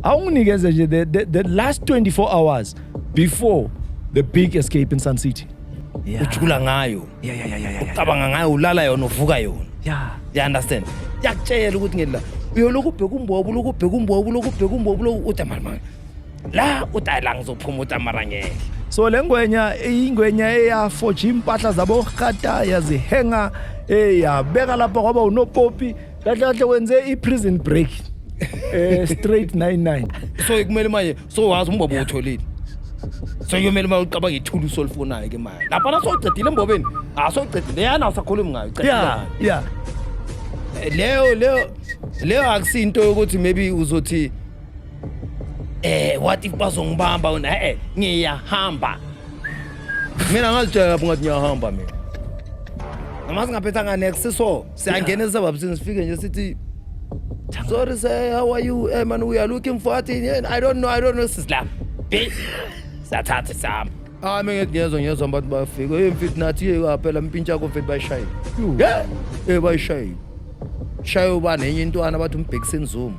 Awunginikeze nje the last 24 hours before the big escape in Sun City. Ujula ngayo. Yeah. Ucabanga ngayo, ulala yona, uvuka yona. You understand? Yakutshela ukuthi ngela uyolokhu ubheka umbobo, ulokhu ubheka umbobo, ulokhu ubheka umbobo, ulokhu uthi mara mara la, uthi hayi la ngizophuma, uthi mara ngeke. So le ngwenya, ingwenya eyafoja impahla zabo rhata, yazihenga, eyabeka lapha kwaba unopopi. Kahle kahle wenze i-prison break straight 99. So kumele manje, so wazi umbobo utholile, so kuyomele manje ucabanga ithulusi olifunayo ke manje lapha na sowucedile embobeni, asowucedile yana, awusakhulumi ngayo, ucedile. Leyo akusinto yokuthi maybe uzothi what if bazongibamba wena. Ngiyahamba mina, ngazitshela lapho ngathi ngiyahamba mina, noma singaphethanga next, so siyangena esababusini, sifike nje sithi, "Sorry sir, how are you? Man, we are looking for it." "I don't know, I don't know." Sisila bi siyathatha sihamba. Ah, mina ngithi ngiyezwa abantu bafika, "Hey mfethu, nathi ye phela mpintsha yakho mfethu, bayishayile." Yeah, bayishayile. Shaye uba nenye intwana bathi umbhekiseni Zuma.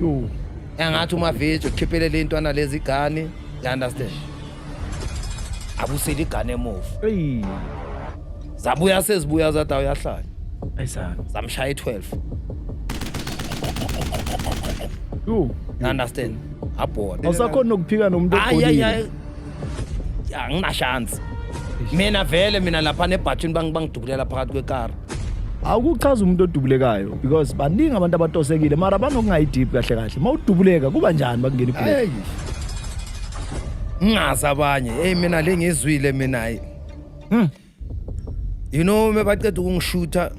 Yo. Engathi umaveji ukhiphele le intwana lezi igani, you understand? Abusele igani emuva. Hey. Zabuya, sezibuya zathi awuyahlanya. Ayisana. Zamshaya i-12. Yo. You understand? Abhoda. Awusakhona nokuphika nomuntu Hayi hayi obhodile. Hayi. Anginashansi. Mina vele mina lapha nebhathini bangidubulela phakathi kwekara. Awukuchaza umuntu odubulekayo, because baningi abantu abatosekile mara banokungayi-deep kahle kahle. Mawudubuleka kuba njani bakungena ibhuleki? Hey. Ngingazi abanye. Hey, mina le ngizwile mina, hayi. Mebaqeda ukungishutha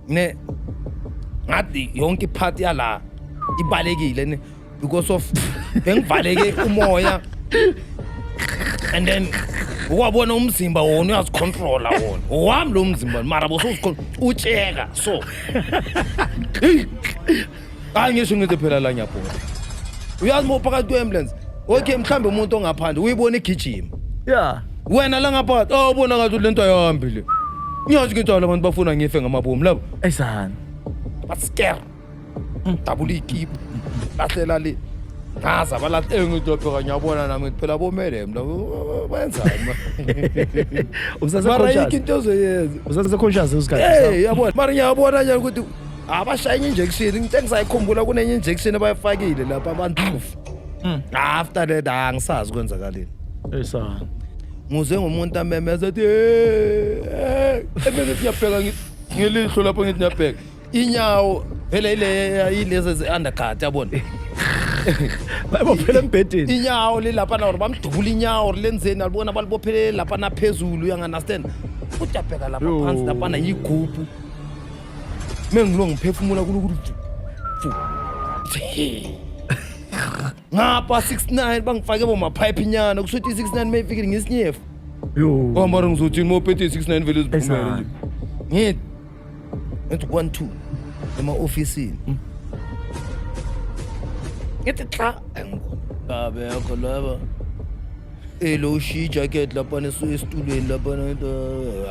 ne, ngathi yonke ipart yala ibalekile ne, because of bengivaleke umoya, and then ukwabona umzimba wona uyazicontrola wona, owami lo mzimba, mara bosuzikhona utsheka. So hey, hayi, ngisho ngithi phela la ngiyabhora, uyazi uma uphakathi kwe-ambulance, okay, mhlawumbe umuntu ongaphandle uyibona igijima, wena la ngaphakathi, oh, ubona ngathi le nto ayihambi le. Ngiyazi ngithi abantu bafuna ngife ngamabomu labo. Ayisana. Basker dabula ikipa, lahlela le, ngaza balahle. Ngithi phela ngiyabona nami, ngithi phela bomele labo benzani Usase mara ayikho conscious. Into ozoyenza. Usase conscious usikhathi. Hey, yabona, mara ngiyabona nje ukuthi abashaya enye injection, into engisayikhumbula kunenye injection abayifakile lapha abantu. After that angisazi kwenzakaleni. Ayisana. Ngizwe ngumuntu amemeza ethi, "Hey, hey," ebese ngiyabheka ngelihlo lapho, ngithi ngiyabheka inyawo vele ile ilezi ze-undercut, yabona. Bayibophela embhedeni. Inyawo lilapha na, or bamdubula inyawo or lenzeni, alibona balibophelele lapha naphezulu, uyangu-understand? Uthi uyabheka lapha Yo. phansi laphana yigubhu, mengilo ngiphefumula kulokuthi fu ngapha 69 bangifake bomaphayiphi nyana, kusho ukuthi i-69 mayifikile ngisinyefu. Yo. Oh, mara ngizothini uma uphethe i-69 vele ziphumele Ayisana. nje. Ngithi 1 2 ema-ofisini, ngithi xa angibona abekho laba, lo ushiya ijacket laphana esitulweni laphana,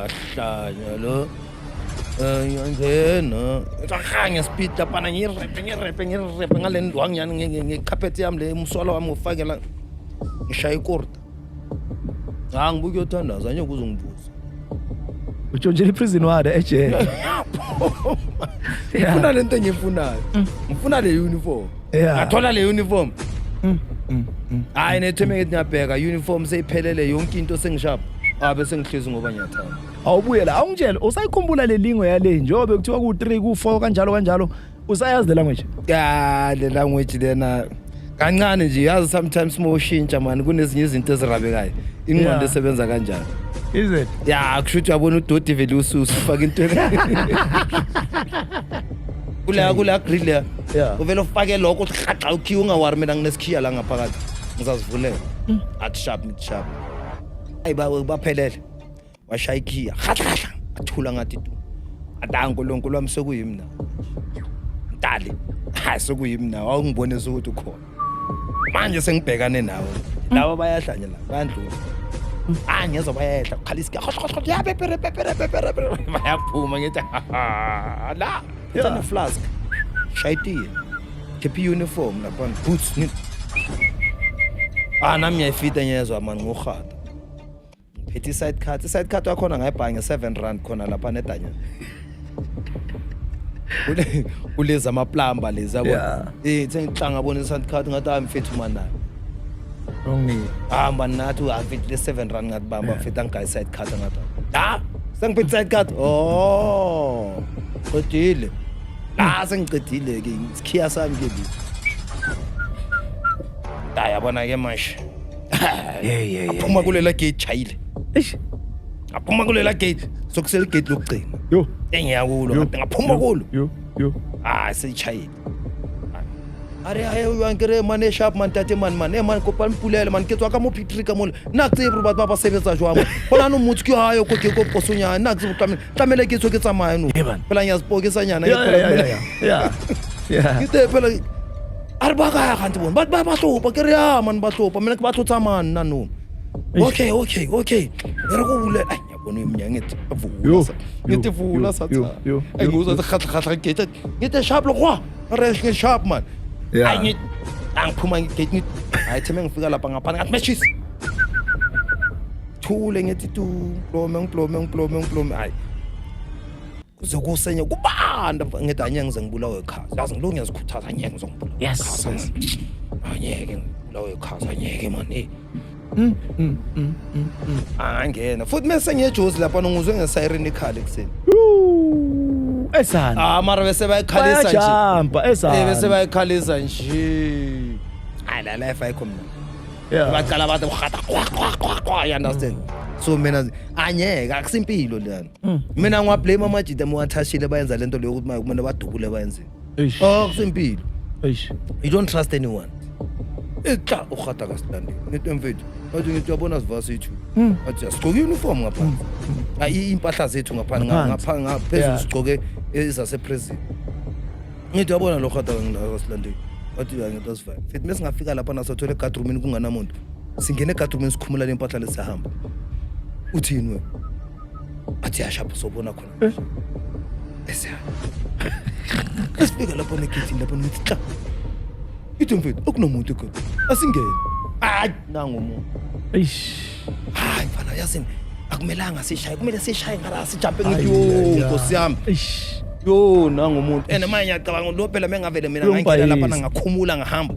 ahlanya lo. Ngiyangena ha ngespeed laphana, ngiyirepe ngiyirepe ngiyirepe ngale ndwangu yani, ngecarpet yami le, umswalo wami ngufakela, ngishaya ikorta, ha, ngibuke uyothandaza, angeke uzongibuza. Utshontshela iprison warder ejele. Ngifuna lento engiyifunayo, ngifuna le uniform. Ngathola le uniform. Hayi, netheme ngithi ngiyabheka uniform seyiphelele yonke into, sengishapha abe sengihlezi ngoba ngiyathanda. Awubuye la, awungitshele, usayikhumbula le lingo yale njengoba kuthiwa ku-3 ku-4 kanjalo kanjalo, usayazi le language? Ya, le language lena kancane nje, yazi sometimes uma ushintsha mani kunezinye izinto ezirabekayo, ingqondo esebenza kanjani. Is it? Ya, kusho ukuthi uyabona udoti vele ususufaka into kula grill ya. Uvele ufake lokho, uthi haxa ukhiya, ungawari, mina nginesikhiya la ngaphakathi, ngizazivulela, athi sharp, ngithi sharp, ayi baphelele, washaya ikhiya, haxa haxa, athula ngathi tu, athi, "Ah, Nkulunkulu wami, sekuyimi na mdali, hayi, sekuyimi na, awungibonisa ukuthi ukhona manje, sengibhekane nawe." Laba bayahlanya la, bayandlula. Ah, ngiyezwa bayehla, kukhala isiga, hosho hosho, ya, pepere pepere pepere pepere, bayaphuma. Ngithi, "Ha, la." It's a flask, shaya itiye. Ngikhiphe i-uniform lapha, boots. Ah, nami ngiyayifita, ngiyezwa mani ngurhata. Ngiphethe i-side cut, i-side cut wakhona ngayibhanga nge-7 rand khona lapha nedanyana. Kulezi amaplamba lezi, yabona. Sengihlanga bona i-side cut, ngathi hayi mfethu manayo. Onginike. Hamba nathi, mfethu, le 7 rand, ngathi bamba mfethu, angigayi i-side cut, ngathi ha sengiphethe i-side cut, oh qedile la, sengicedile ke isikhiya sami ke lesi. Da, yabona ke manje. Yeah. Aphuma kulela gate, chayile. Eish. Aphuma kulela gate, sokusela igate lokugcina Yo. engiya kulo. Yo. Ngathi ngaphuma kulo. Yo. Yo. Ah, seyishayile. Are aye wankere man, e sharp man, tate man, man, e man, kopa mpulele man, ke tswa ka mo Pietri ka mole, nna ke tsebe gore batho ba ba sebetsa jwang mo gona no motho ke hayo ko ke ko posonyana, nna ke tsebe tlamehile ke tswe ke tsamaye no. Ee, man. Phela ngiyazipokisanyana. Yeah. Ke te phela a re ba kaya gante bone ba ba hlopa, ke re ya man, ba hlopa mina ke ba tlo tsamaya nna no. Eish. Okay, e re go bule, ai ngiyabona umnyango, ngithi Yo, vula, ngithi yo, vula. Yo, Satha yo, yo, ai yo, nguzwa yo. khatla khatla gate, ngithi sharp lo kwa re ngi sharp man. Ai ngithi angiphuma ngigate, ngithi hayi theme, ngifika lapha ngaphandle, ngathi matches thule, ngithi tu plome ngiplome ngiplome ngiplome, hayi kuze kusenye kubanda, ngithi angeke ngize ngibulawe ekhaya, yazi ngilo ngiyazikhuthaza, angeke ngizongibulawa ekhaya, angeke ngibulawe ekhaya, angeke man, eh. Angangena futhi mase ngiyejozi lapha, ngizwe ngesiren ikhala ekuseni. Ooh, esana. Ah, mara bese bayikhalisa nje. Bayajampa esana. Eh, bese bayikhalisa nje, hayi la life ayikho mina. Baqala bathi khata kwa kwa kwa kwa, you understand? So mina anyeke, akusimpilo leyana. Mina ngiwablame amajita muwathashile, bayenza lento leyo ukuthi kumele badubule bayenze. Eish. Oh, akusimpilo. Eish. You don't trust anyone. Etla urhata kasilandeli, ngithi mfethu, athi ngithi uyabona sivasi ethu, athi asigqoke uniform ngaphansi. Ayi, impahla zethu ngaphansi. Ngaphansi. Ngaphansi ngaphezulu sigqoke ezaseprison. Ngithi uyabona lo rhata kasilandeli, athi hayi, ngithi asifine mfethu, mesingafika lapha nasathola egadroomini kunganamuntu, singene egadroomini, sikhumula le mpahla lesiyahamba, uthini wena? Athi yashapha, sobona khona bese esifika lapho negeyithini lapho, ngithi xa ithi mfethu akunomuntu egadi, asingene, hayi nangu umuntu. Eish. Hayi mfana, yazini akumelanga sishaye, kumele sishaye ngala sijampe, ngithi Ayi, yo ya, ya. nkosi yami. Eish. Yo, nangu umuntu, and manje ngiyacabanga lo phela mengavele mina ngangena lapha Uyombhayisa. ngakhumula ngahamba,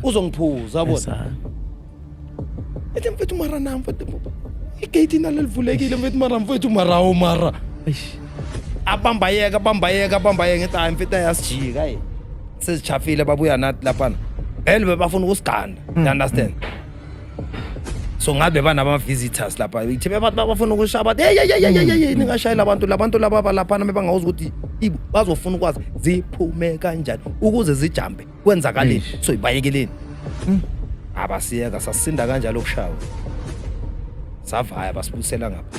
uzongiphuza, yabona. Esana. Ethi mfethu mara na mfethu igate nalo livulekile mfethu, mara mfethu mara awu mara. Eish. Abambayeka, abambayeka, abambayeka, ngithi hayi mfethu ayasijika, hayi sesichafile, babuya nathi laphana vele bebafuna ukusiganda, you understand? So ngabe banama-visitors lapha, ithi bebathi bafuna ukushaya, bathi hey hey hey hey hey, ningashayela abantu, labantu laba balaphana bebangawuzi ukuthi bazofuna ukwazi ziphume kanjani ukuze zijambe, kwenzakaleni. Eish. So ibayekeleni, abasiyeka, sasinda kanjalo ukushawa, savaya basibusela ngapha,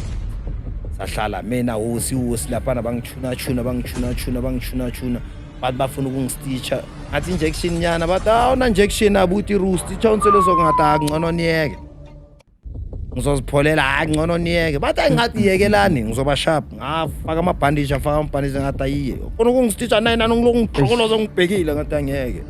sahlala mina hosi hosi laphana, bangithuna-tshuna, bangithuna-tshuna, bangithuna-tshuna, bathi bafuna ukungistitcha, ngathi injection nyana, bathi awuna injection abuti, rustitcha unseleso, ngathi ah ngcono niyeke, ngizozipholela, hayi ngcono niyeke, bathi ayi, ngathi yekelani, ngizoba sharp, ngafaka amabhandishi, afaka amabhandishi, ngathi ayiye ufuna ukungistitcha nine nani, ngilokhu ngixhokoloza ngibhekile, ngathi angeke.